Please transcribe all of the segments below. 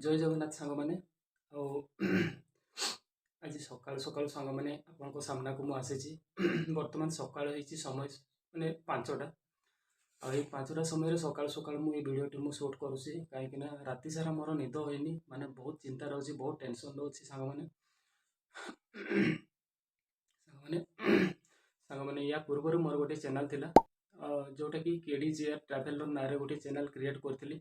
ଜୟ ଜଗନ୍ନାଥ ସାଙ୍ଗମାନେ। ଆଉ ଆଜି ସକାଳୁ ସକାଳୁ ସାଙ୍ଗମାନେ ଆପଣଙ୍କ ସାମ୍ନାକୁ ମୁଁ ଆସିଛି। ବର୍ତ୍ତମାନ ସକାଳ ହେଇଛି, ସମୟ ମାନେ 5ଟା। ଆଉ ଏଇ 5ଟା ସମୟରେ ସକାଳୁ ସକାଳୁ ମୁଁ ଏଇ ଭିଡ଼ିଓଟି ମୁଁ ସୁଟ୍ କରୁଛି, କାହିଁକିନା ରାତି ସାରା ମୋର ନିଦ ହୋଇନି, ମାନେ ବହୁତ ଚିନ୍ତା ରହୁଛି, ବହୁତ ଟେନସନ୍ ରହୁଛି ସାଙ୍ଗମାନେ। ସାଙ୍ଗମାନେ ସାଙ୍ଗମାନେ ୟା ପୂର୍ବରୁ ମୋର ଗୋଟେ ଚ୍ୟାନେଲ୍ ଥିଲା, ଯେଉଁଟାକି କେ ଡି ଜେ ଆର୍ ଟ୍ରାଭେଲର ନାଁରେ ଗୋଟେ ଚ୍ୟାନେଲ୍ କ୍ରିଏଟ୍ କରିଥିଲି।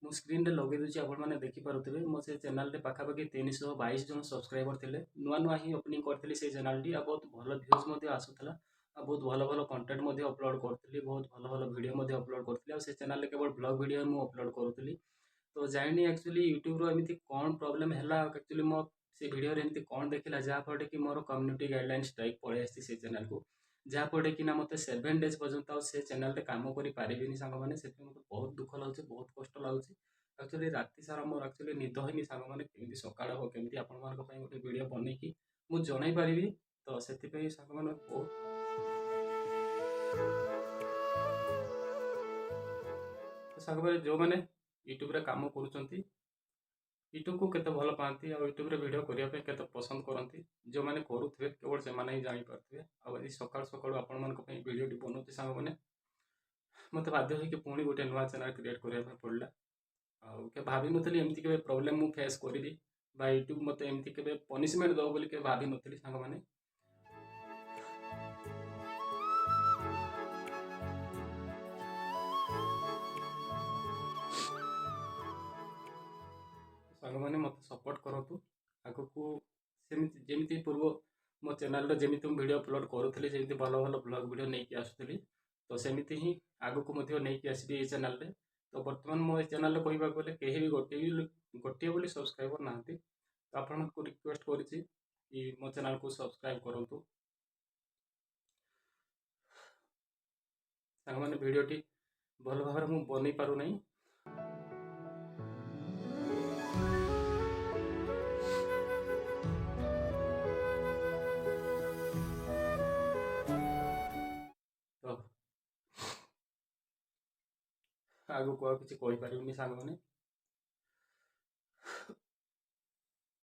ମୁଁ ସ୍କ୍ରିନ୍ରେ ଲଗେଇ ଦେଉଛି, ଆପଣମାନେ ଦେଖିପାରୁଥିବେ। ମୋ ସେ ଚ୍ୟାନେଲ୍ରେ ପାଖାପାଖି 322 ଜଣ ସବସ୍କ୍ରାଇବର୍ ଥିଲେ। ନୂଆ ନୂଆ ହିଁ ଓପନିଂ କରିଥିଲି ସେଇ ଚ୍ୟାନେଲ୍ଟି, ଆଉ ବହୁତ ଭଲ ଭ୍ୟୁଜ୍ ମଧ୍ୟ ଆସୁଥିଲା, ଆଉ ବହୁତ ଭଲ ଭଲ କଣ୍ଟେଣ୍ଟ ମଧ୍ୟ ଅପଲୋଡ଼ କରୁଥିଲି, ବହୁତ ଭଲ ଭଲ ଭିଡ଼ିଓ ମଧ୍ୟ ଅପଲୋଡ଼ କରୁଥିଲି। ଆଉ ସେ ଚ୍ୟାନେଲ୍ରେ କେବଳ ବ୍ଲଗ୍ ଭିଡ଼ିଓ ମୁଁ ଅପଲୋଡ଼ କରୁଥିଲି। ତ ଜାଣିନି ଆକ୍ଚୁଆଲି ୟୁଟ୍ୟୁବ୍ର ଏମିତି କ'ଣ ପ୍ରୋବ୍ଲେମ୍ ହେଲା, ଆକ୍ଚୁଆଲି ମୋ ସେ ଭିଡ଼ିଓରେ ଏମିତି କ'ଣ ଦେଖିଲା, ଯାହାଫଳରେ କି ମୋର କମ୍ୟୁନିଟି ଗାଇଡ଼ଲାଇନ୍ ଷ୍ଟ୍ରାଇକ୍ ପଳେଇ ଆସିଛି ସେ ଚ୍ୟାନେଲ୍କୁ, ଯାହାଫଳରେ କି ନା ମୋତେ 7 ଡେଜ୍ ପର୍ଯ୍ୟନ୍ତ ଆଉ ସେ ଚ୍ୟାନେଲ୍ରେ କାମ କରିପାରିବିନି ସାଙ୍ଗମାନେ। ସେଥିପାଇଁ ମୋତେ ବହୁତ ଦୁଃଖ ଲାଗୁଛି, ବହୁତ କଷ୍ଟ ଲାଗୁଛି। ଆକ୍ଚୁଆଲି ରାତି ସାରା ମୋର ଆକ୍ଚୁଆଲି ନିଦ ହେଇନି ସାଙ୍ଗମାନେ। କେମିତି ସକାଳ ହେବ, କେମିତି ଆପଣମାନଙ୍କ ପାଇଁ ଗୋଟେ ଭିଡ଼ିଓ ବନେଇକି ମୁଁ ଜଣାଇ ପାରିବି, ତ ସେଥିପାଇଁ ସାଙ୍ଗମାନେ ବହୁତ ସାଙ୍ଗମାନେ ଯେଉଁମାନେ ୟୁଟ୍ୟୁବ୍ରେ କାମ କରୁଛନ୍ତି, ୟୁଟ୍ୟୁବ୍କୁ କେତେ ଭଲ ପାଆନ୍ତି ଆଉ ୟୁଟ୍ୟୁବ୍ରେ ଭିଡ଼ିଓ କରିବା ପାଇଁ କେତେ ପସନ୍ଦ କରନ୍ତି, ଯେଉଁମାନେ କରୁଥିବେ କେବଳ ସେମାନେ ହିଁ ଜାଣିପାରୁଥିବେ। ଆଉ ଆଜି ସକାଳୁ ସକାଳୁ ଆପଣମାନଙ୍କ ପାଇଁ ଭିଡ଼ିଓଟି ବନାଉଛି ସାଙ୍ଗମାନେ। ମୋତେ ବାଧ୍ୟ ହୋଇକି ପୁଣି ଗୋଟେ ନୂଆ ଚ୍ୟାନେଲ୍ କ୍ରିଏଟ୍ କରିବା ପାଇଁ ପଡ଼ିଲା। ଆଉ କେବେ ଭାବିନଥିଲି ଏମିତି କେବେ ପ୍ରୋବ୍ଲେମ୍ ମୁଁ ଫେସ୍ କରିବି ବା ୟୁଟ୍ୟୁବ୍ ମୋତେ ଏମିତି କେବେ ପନିସମେଣ୍ଟ ଦେବ ବୋଲି କେବେ ଭାବିନଥିଲି ସାଙ୍ଗମାନେ। ସାଙ୍ଗମାନେ ମୋତେ ସପୋର୍ଟ କରନ୍ତୁ ଆଗକୁ, ସେମିତି ଯେମିତି ପୂର୍ବ ମୋ ଚ୍ୟାନେଲ୍ରେ ଯେମିତି ମୁଁ ଭିଡ଼ିଓ ଅପଲୋଡ଼ କରୁଥିଲି, ଯେମିତି ଭଲ ଭଲ ବ୍ଲଗ୍ ଭିଡ଼ିଓ ନେଇକି ଆସୁଥିଲି, ତ ସେମିତି ହିଁ ଆଗକୁ ମଧ୍ୟ ନେଇକି ଆସିବି ଏଇ ଚ୍ୟାନେଲ୍ରେ। ତ ବର୍ତ୍ତମାନ ମୋ ଏ ଚ୍ୟାନେଲ୍ରେ କହିବାକୁ ଗଲେ କେହି ବି ଗୋଟିଏ ବୋଲି ସବସ୍କ୍ରାଇବର୍ ନାହାନ୍ତି। ତ ଆପଣଙ୍କୁ ରିକ୍ୱେଷ୍ଟ କରିଛି କି ମୋ ଚ୍ୟାନେଲ୍କୁ ସବସ୍କ୍ରାଇବ୍ କରନ୍ତୁ ସାଙ୍ଗମାନେ। ଭିଡ଼ିଓଟି ଭଲ ଭାବରେ ମୁଁ ବନେଇ ପାରୁନାହିଁ। ତ ଆଗକୁ ଆଉ କିଛି କହିପାରିବିନି ସାଙ୍ଗମାନେ।